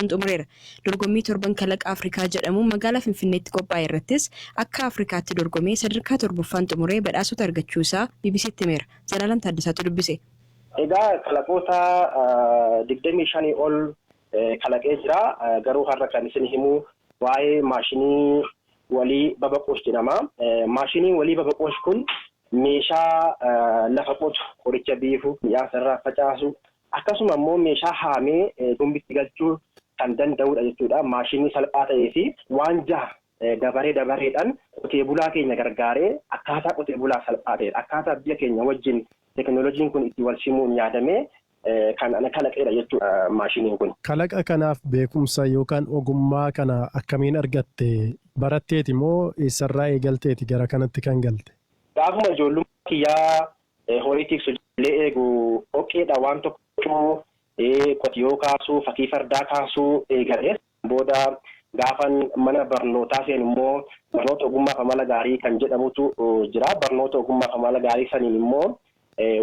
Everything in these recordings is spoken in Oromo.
Xumureera. Dorgommii Torban Kalaqa Afrikaa jedhamuun magaalaa Finfinneetti qophaa'e irrattis akka Afrikaatti dorgomee sadarkaa torbaffaan xumuree badhaasota argachuu isaa BBC'tti himeera. Zalaalam Taaddasaatu dubbise. Egaa kalaqoota 25 ol kalaqee jira. Garuu har'a kan isin himu waa'ee maashinii walii babaqoosh jedhama. Maashiniin walii babaqoosh kun meeshaa lafa qotu, qoricha biifu, midhaan irraa facaasu, akkasuma immoo meeshaa haamee gombitti galchuu kan danda'udha jechuudha. Maashinii salphaa ta'ee fi waan jaha dabaree dabareedhaan qotee bulaa keenya gargaaree, akkaataa qotee bulaa salphaa ta'e, akkaataa biyya keenya wajjin teekinooloojiin kun itti wal simuun yaadamee kan ana kalaqeedha jechuudha maashiniin kun. Kalaqa kanaaf beekumsa yookaan ogummaa kana akkamiin argatte? Baratteeti moo eessarraa eegalteeti gara kanatti kan galte? Gaafuma ijoollummaa kiyyaa horii tiksu, ijoollee eegu, dhoqqeedha waan tokko qotiyoo kaasuu, fakkii fardaa kaasuu eegale. Booda gaafan mana barnootaa seenu immoo barnoota ogummaaf amala gaarii kan jedhamutu jira. Barnoota ogummaaf amala gaarii saniin immoo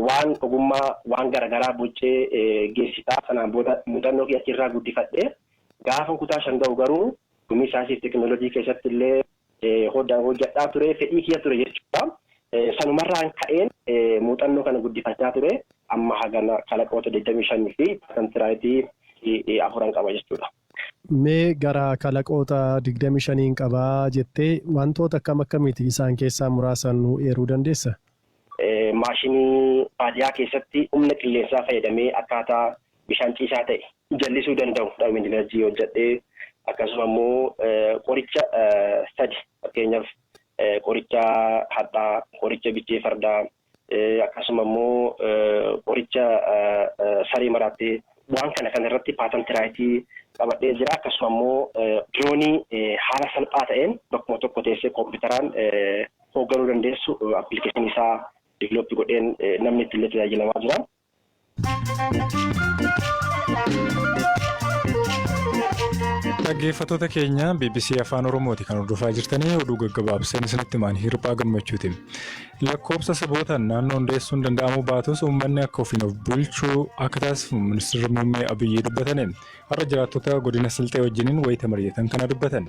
waan ogummaa waan garaagaraa bocee geessisaa. Sanaan booda muuxannoo kiyya achirraa guddifadhe. Gaafa kutaa 5 ga'u garuu gumii saayinsii fi teekinooloojii keessatti illee hojjedhaa ture, fedhii kiyya ture jechuudha. Sanumarraan ka'een muuxannoo kana guddifachaa ture. Amma hagana kalaqoota 25 fi patent right afuran qaba jechuudha. Mee gara kalaqoota 25n qabaa jettee, wantoota akkam akkamiiti isaan keessaa muraasa nu eeruu dandeessa? Maashinii baadiyyaa keessatti humna qilleensaa fayyadamee akkaataa bishaan ciisaa ta'e jallisuu danda'u wind energy hojjedhee, akkasuma immoo qoricha sadi, fakkeenyaaf qoricha hadhaa, qoricha bichee fardaa, akkasuma immoo qoricha saree maraattee, waan kana kana irratti patent right qabadhee jira. Akkasuma immoo diroonii haala salphaa ta'een bakkuma tokko teessee kompiitaraan hoogganuu dandeessu appilikeeshinii isaa develop godheen namni itti illee tajaajilamaa jira. Dhaggeeffattoota keenya, BBC Afaan Oromooti kan hordofaa jirtanii. Oduu gaggabaabseen isinitti himaan, Hirphaa Gammachuuti. Lakkoofsa sabootaan naannoo hundeessuun danda'amuu baatus, uummanni akka ofiin of bulchuu akka taasifamu ministeerri muummee Abiyyi dubbatani. Har'a jiraattota godina Silxee wajjiniin wayita mari'atan kana dubbatan.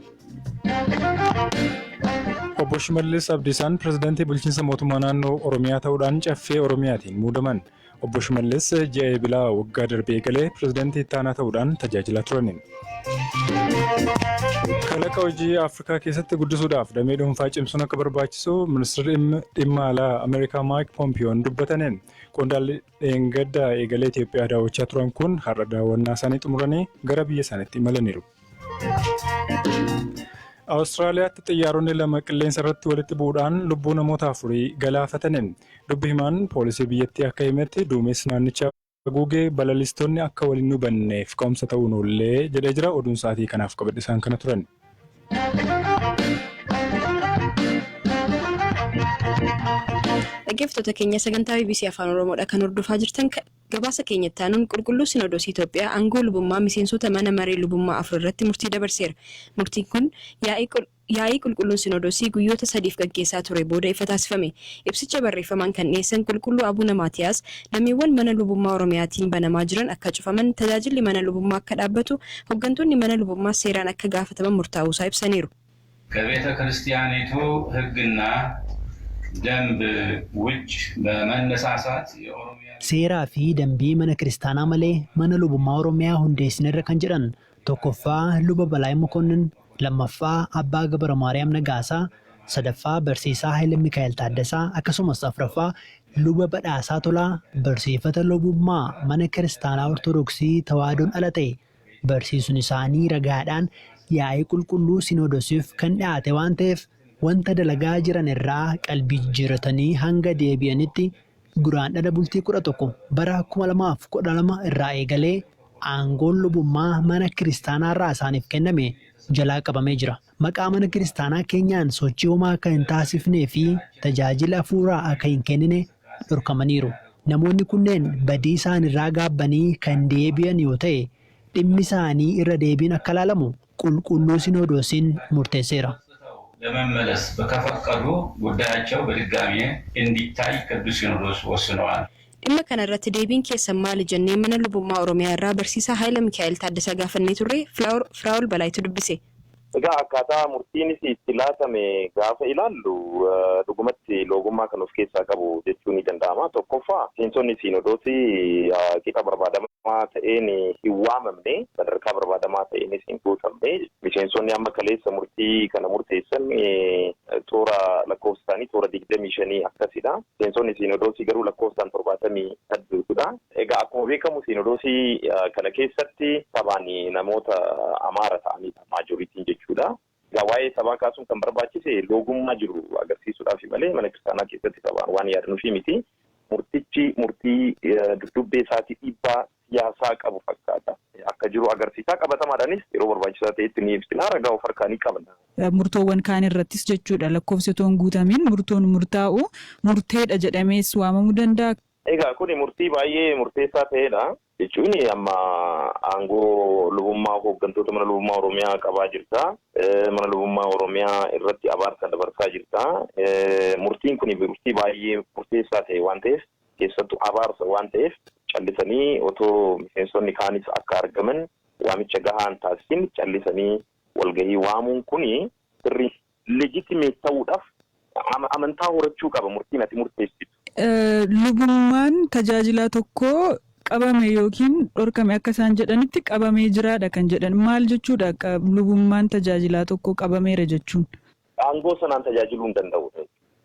Obbo Shimallis Abdiisaan pirezidaantii bulchiinsa mootummaa naannoo Oromiyaa ta'uudhaan Caffee Oromiyaatiin muudaman. Obbo Shimallis ji'a Eebilaa waggaa darbee eegalee pirezidaantii itti aanaa ta'uudhaan tajaajilaa turani. Kalaqa hojii Afrikaa keessatti guddisuudhaaf damee dhuunfaa cimsuun akka barbaachisu ministeerri dhimma alaa Ameerikaa Maayik Poompiyoon dubbatani. Qondaalli dheengadda eegalee Itoophiyaa daawwachaa turan kun har'a daawwannaa isaanii xumuranii gara biyya isaaniitti imalaniiru. Awustiraaliyaatti xiyyaaronni lama qilleensa irratti walitti bu'uudhaan lubbuu namoota afurii galaafatani. Dubbi himaan poolisii biyyattii akka himetti, duumessi naannichaa haguugee balaliistonni akka wal hin hubanneef ka'umsa ta'uun oollee jedhee jira. Oduun sa'aatii kanaaf qabadhe isaan kana turan. Dhaggeeffattoota keenya, sagantaa BBC Afaan Oromoodha kan hordofaa jirtan. Gabaasa keenyatti aanuun, Qulqulluu Sinodoosii Itoophiyaa aangoo lubummaa miseensota mana maree lubummaa afur irratti murtii dabarseera. Murtiin kun yaa'ii Qulqulluun Sinodoosii guyyoota sadiif gaggeessaa ture booda ifa taasifame. Ibsicha barreeffamaan kan dhiyeessan Qulqulluu Abuna Maatiyaas, dameewwan mana lubummaa Oromiyaatiin banamaa jiran akka cufaman, tajaajilli mana lubummaa akka dhaabbatu, hooggantoonni mana lubummaas seeraan akka gaafataman murtaa'uusaa ibsaniiru. ከቤተ ክርስቲያኒቱ ሕግና ደንብ ውጭ በመነሳሳት የኦሮሚያ Seeraa fi dambii mana kiristaanaa malee mana lubummaa Oromiyaa hundeessinerra kan jedhan tokkoffaa Luba Balaay Mokonnin, lammaffaa Abbaa Gabra Maariyaam Nagaasaa, sadaffaa Barsiisaa Haayile Mikaa'el Taaddasaa, akkasumas afuraffaa Luba Badhaasaa Tolaa barsiifata lubummaa mana kiristaanaa Ortodoksii Tawaahidoon ala ta'e barsiisuun isaanii ragaadhaan yaa'ii qulqulluu Sinoodosiif kan dhiyaate waan ta'eef, wanta dalagaa jiran irraa qalbii jijjiirratanii hanga deebi'anitti Guraandhala bultii 11 bara 2012 irraa eegalee aangoon lubummaa mana kiristaanaa irraa isaaniif kenname jalaa qabamee jira. Maqaa mana kiristaanaa keenyaan sochii homaa akka hin taasifnee fi tajaajila hafuuraa akka hin kennine dhorkamaniiru. Namoonni kunneen badii isaan irraa gaabbanii kan deebi'an yoo ta'e, dhimmi isaanii irra deebiin akka ilaalamu Qulqulluu Sinodoosiin murteesseera. ለመመለስ ከፈቀዱ ጉዳያቸው በድጋሚ እንዲታይ ቅዱስ ሲኖዶስ ወስነዋል። Dhimma kana irratti deebiin keessan maali jennee mana lubummaa Oromiyaa irraa barsiisaa Haayila Mikaa'el Taaddasaa gaafannee turre. Firaa'ol Balaayitu dubbise. Egaa akkaataa murtiinis itti laatame gaafa ilaallu, dhugumatti loogummaa kan of keessaa qabu jechuun ni danda'ama. Tokkoffaa, miseensonni siinodoosii qixa barbaadamaa ta'een hin waamamne, sadarkaa barbaadamaa ta'eenis hin guutamne. Miseensonni amma kaleessa murtii kana murteessan toora lakkoofsa isaanii toora 25 akkasidha. Miseensonni siinodoosii garuu lakkoofsaan 78dha. Egaa akkuma beekamu siinodoosii kana keessatti sabaan namoota Amaara ta'anidha majorityn jechuudha. Egaa waa'ee sabaa kaasuun kan barbaachise loogummaa jiru agarsiisuudhaaf malee mana kiristaanaa keessatti sabaan waan yaadnuufi miti. Murtichi murtii duddubbee isaatii dhiibbaa siyaasaa qabu fakkaata. Akka jiru agarsiisaa, qabatamaadhaanis yeroo barbaachisaa ta'etti ni ibsina, ragaa of harkaa ni qabna. Murtoowwan kaan irrattis jechuudha, lakkoofsi otoo hin guutamiin murtoon murtaa'u murteedha jedhamees waamamuu danda'a. Egaa kuni murtii baay'ee murteessaa ta'edha. Jechuun amma aangoo lubummaa hooggantoota mana lubummaa Oromiyaa qabaa jirta. Mana lubummaa Oromiyaa irratti abaarsa dabarsaa jirta. Murtiin kun murtii baay'ee murteessaa ta'e waan ta'eef, keessattuu abaarsa waan ta'eef, callisanii otoo miseensonni kaanis akka argaman waamicha gahaan taasisin callisanii walgahii waamuun kuni sirrii legitimate ta'uudhaaf amantaa horachuu qaba murtiin ati murteessitu. Lubummaan tajaajilaa tokko qabame yookiin dhorkame, akka isaan jedhanitti qabamee jiraadha kan jedhan, maal jechuudha lubummaan tajaajilaa tokko qabameera jechuun? Aangoo sanaan tajaajiluu hin danda'u.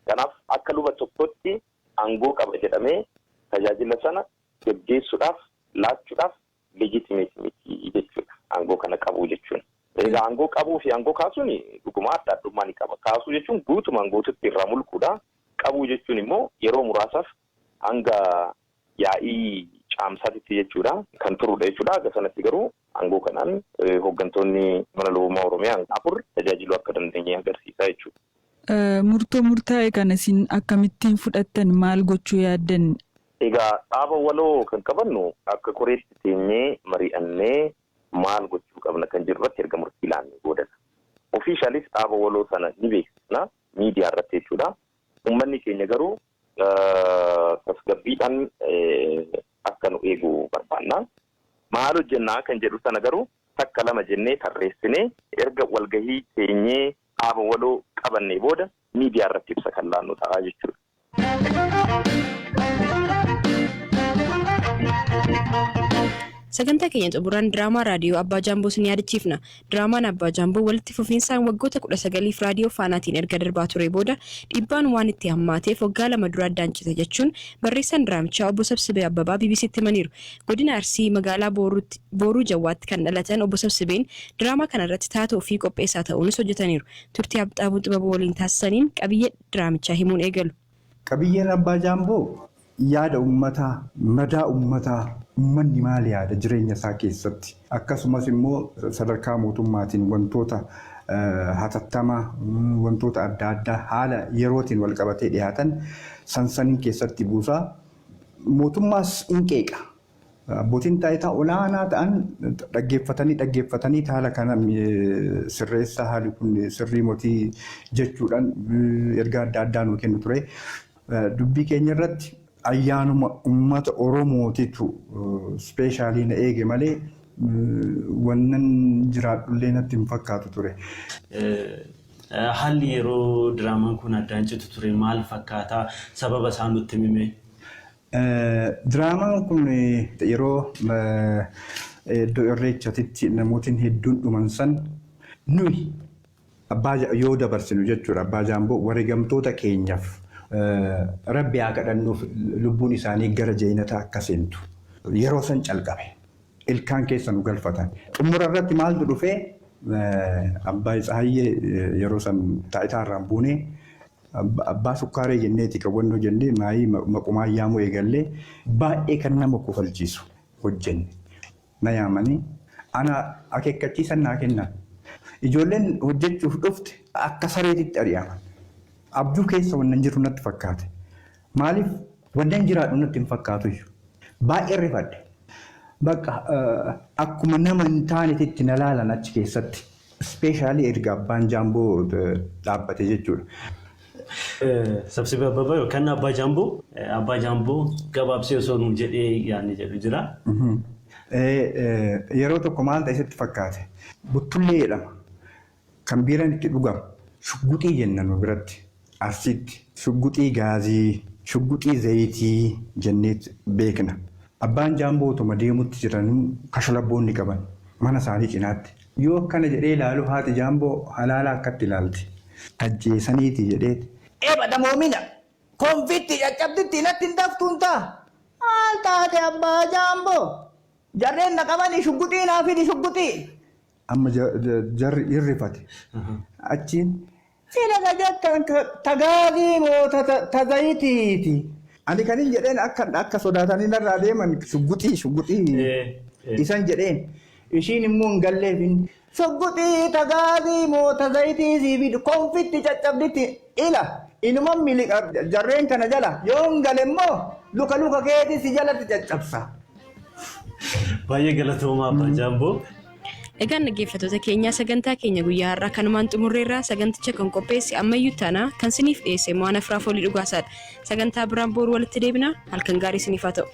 Kanaaf akka luba tokkotti aangoo qaba jedhamee tajaajila sana geggeessuudhaaf, laachuudhaaf legitimate miti jechuudha. Aangoo kana qabuu jechuun. Egaa aangoo qabuu fi aangoo kaasuun dhugumaa adda addummaa ni qaba. Kaasuu jechuun guutumaan guututti irraa mulquudha. Qabuu jechuun immoo yeroo muraasaaf hanga yaa'ii caamsaatitti jechuudha kan turudha jechuudha. Haga sanatti garuu aangoo kanaan hooggantoonni mana lubummaa Oromiyaa afur tajaajiluu akka dandeenye agarsiisa jechuudha. Murtoo murtaa'e kana isin akkamittiin fudhattan? Maal gochuu yaaddan? Egaa dhaaba waloo kan qabannu akka koreetti teenyee mari'annee maal gochuu qabna kan jedhu irratti erga murtii laannee boodadha. Officialis dhaaba waloo sana ni beeksisna miidiyaa irratti jechuudha. Uummanni keenya garuu tasgabbiidhaan akka nu eegu barbaanna. Maal hojjennaa kan jedhu sana garuu takka lama jennee tarreessinee erga walgahii teenyee dhaaba waloo qabannee booda miidiyaa irratti ibsa kan laannu ta'a jechuudha. Sagantaa keenya xumuraan diraamaa raadiyoo Abbaa Jaamboo sin yaadachiifna. Diraamaan Abbaa Jaamboo walitti fufiinsaan waggoota 19f raadiyoo Faanaatiin erga darbaa ture booda dhiibbaan waan itti hammaateef waggaa 2 dura addaan cite jechuun barreessaan diraamichaa obbo Sabsibee Abbabaa BBCtti himaniiru. Godina Arsii magaalaa Booruu Jawwaatti kan dhalatan obbo Sabsibeen diraamaa kanarratti taatoo fi qopheessaa ta'uunis hojjetaniiru. Turtii Habtaamuu Xibabuu waliin taasisaniin qabiyyee diraamichaa himuun eegalu. Qabiyyeen Abbaa Jaamboo yaada uummataa, madaa uummataa, uummanni maal yaada jireenya isaa keessatti, akkasumas immoo sadarkaa mootummaatiin wantoota hatattamaa, wantoota adda addaa haala yerootiin wal qabatee dhiyaatan sansanii keessatti buusaa. Mootummaas in qeeqa. Abbootiin taayitaa olaanaa ta'an dhaggeeffatanii dhaggeeffatanii haala kana sirreessaa, haalli kun sirrii mootii jechuudhaan ergaa adda addaa nuu kennu ture. Dubbii keenya irratti ayyaanuma uummata Oromootitu specially na eege malee wannan jiraadhullee natti hin fakkaatu ture. Haalli yeroo diraamaan kun addaan citu ture maal fakkaata? Sababa isaa nutti himime. Diraamaan kun yeroo iddoo irreechatitti namootiin hedduun dhuman san nuyi abbaa yoo dabarsinu jechuudha, Abbaa Jaamboo wareegamtoota keenyaaf rabbi haa kadhannuuf, lubbuun isaanii gara jeenataa akka seentu yeroo san calqabe ilkaan keessa nu galfatan. Xumura irratti maaltu dhufee? Abbaa Tsaayyee yeroo san taayitaa irraan buunee abbaa sukkaaree jenneeti kawwannoo jennee maayii maqumaa yaamuu eegallee baay'ee kan nama kofalchiisu hojjenne. Na yaamanii ana akeekkachiisan naa kennan. Ijoolleen hojjechuuf dhufte akka sareetitti ari'aman. Abjuu keessa wannan jiru natti fakkaate. Maaliif wannan jiraadhu natti hin fakkaatu. Baay'ee rifadhe. Bakka akkuma nama hin taanetti na laalan achi keessatti. Especially erga Abbaan Jaamboo dhaabbate jechuudha. Sabsibee Abbabaa yookaan Abbaa Jaamboo Abbaa Jaamboo gabaabsee osoo nuun jedhee yaadni jedhu jira. Yeroo tokko maal ta'e sitti fakkaate? Buttullee jedhama. Kan biiraan itti dhugamu shugguxii jenna nu biratti. Arsiitti shugguxii gaazii, shugguxii zayitii jennee beekna. Abbaan jaamboo otuma deemutti jiranuu kashalabboonni qaban mana isaanii cinaatti. Yoo akkana jedhee ilaalu haati jaamboo halaala akkatti ilaalti. Ajjeesaniiti jedheeti. Eebada moomina konfitti caccabditti natti hin daftuun ta'a. Maal taate abbaa jaamboo? Jarreen na qabani shugguxii naa fidi shugguxii. Amma jarri hirrifate. Achiin sila ka jettan ta gaazii moo ta zayitiiti. Ani kan hin jedheen akka akka sodaatanii narraa deeman shugguxii shugguxii isan jedheen. Ishiin immoo hin galleef inni. Shugguxii ta gaazii moo ta zayitii sii fidu konfitti caccabditti ila inuma miliqa jarreen kana jala yoo hin gale immoo luka luka keetii si jalatti caccabsa. Baay'ee galatoomaa Abbaa Jaamboo. Egaan dhaggeeffattoota keenyaa sagantaa keenya guyyaa har'aa kanumaan xumurreerraa saganticha kan qopheesse ammayyuu taanaa kan siniif dhiyeesse mo'aan Afraa Foolii Dhugaasaadha. Sagantaa biraan boru walitti deebina halkan gaarii siniif haa ta'u.